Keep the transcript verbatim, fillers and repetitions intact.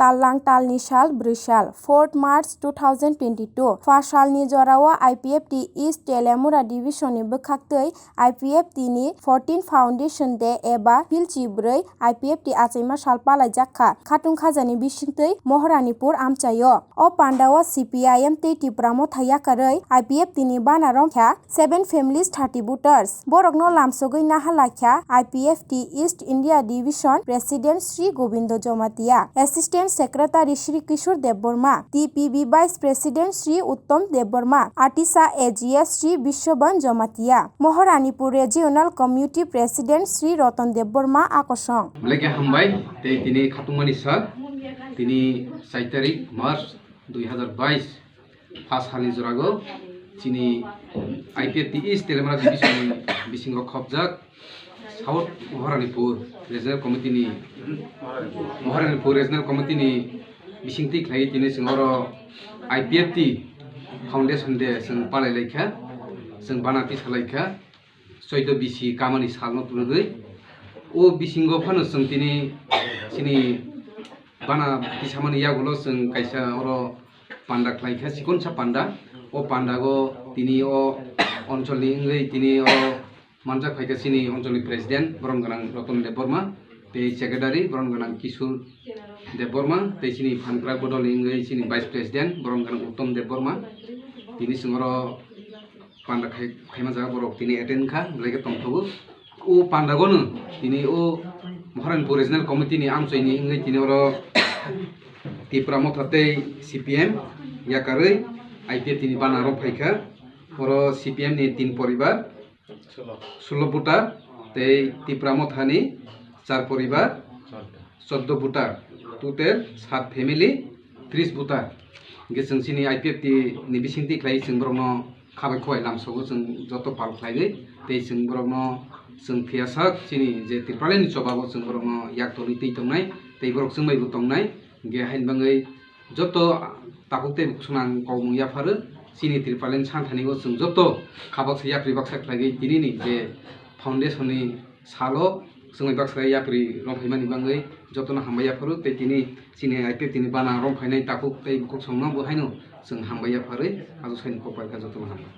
Tallang talni sal brwi sal, fourth March two thousand twenty-two. Pha salni jorao I P F T East Telemura Division ni bwkhaktwi I P F T ni fourteen Foundation Day eba philchi brwi I P F T achaima sal palaijak kha, khatung khajani bisingtwi Moharanipur amchaio. O pandao C P I M tei Tipra Motha yakarwi I P F T ni bana romkha seven families thirty voters. Borokno lamsogwi naha laikha I P F T East India Division President Sri Gobindo Jomatia, Assistant Secretary Sri Kishore Debbarma, T P B Vice President Sri Uttom Debbarma, Atisa A G S Sri Biswaban Jomatia, Moharanipur Regional Committee President Sri Roton Debbarma akosong. Belai khe hambai, tei tini khatungmani sal, tini char tarik March dui hazar bais, pha salni jorago chini I P F T East Telemura Division ni bisingo khopjak South Moharanipur Regional Committee ni, Moharanipur Regional Committee ni bisingtwi khlaiwi tini chwng oro I P F T Foundation Day chwng palai laikha, chwng bana tisa laikha. Choido bisi kamani salno twlwgwi. O bisingo phano chwng tini chini bana tisamani yagulo chwng kaisa oro panda khlaikha, chikonsa panda. O pandago tini o oncholni wngwi tini o manjak phaikha chini oncholni president, borom gwnang Roton Debbarma, tei secretary, borom gwnang Kishore Debbarma, tei chini phankrak bodolni wngwi chini vice president, borom gwnang Uttom Debbarma. Tini chwng oro panda khai-, khaima jaga borok tini attend kha, belai khe tongthogo. O pandagono tini o Moharanipur Regional Committee ni amchaini wngwi tini oro Tipra Motha tei C P M yakarwi I P F T ni bana rok phaikha. Oro C P M ni tin poribar, sulo voter, tei Tipra Motha ni char poribar, choddo voter, total sat family, tris voter. Hingke chwng chini I P F T ni bisingtwi khlai chwng borokno khabai khowai lamsogo chwng joto pal khlaiwi, tei chwng borokno chwng phiyasak chini je Tripura ni chobago chwng borokno yak torwi twi tongnai, tei borok chwng bai bo tongnai. Hingke haini bagwi joto takhuk tei bukhuk swnang kokmung yapharo chini Tripura ni santhanigo chwng joto khabaksa yapri baksa khlaiwi tinini je foundation ni salo chwngwi baksa yapri rwphaimani bagwi jotono hambai yapharo tei tini chini I P F T ni bana rwphainai takhuk tei bukhuk songno bo haino chwng hambai yapharwi ajoksani kok bai kha jotono hambai.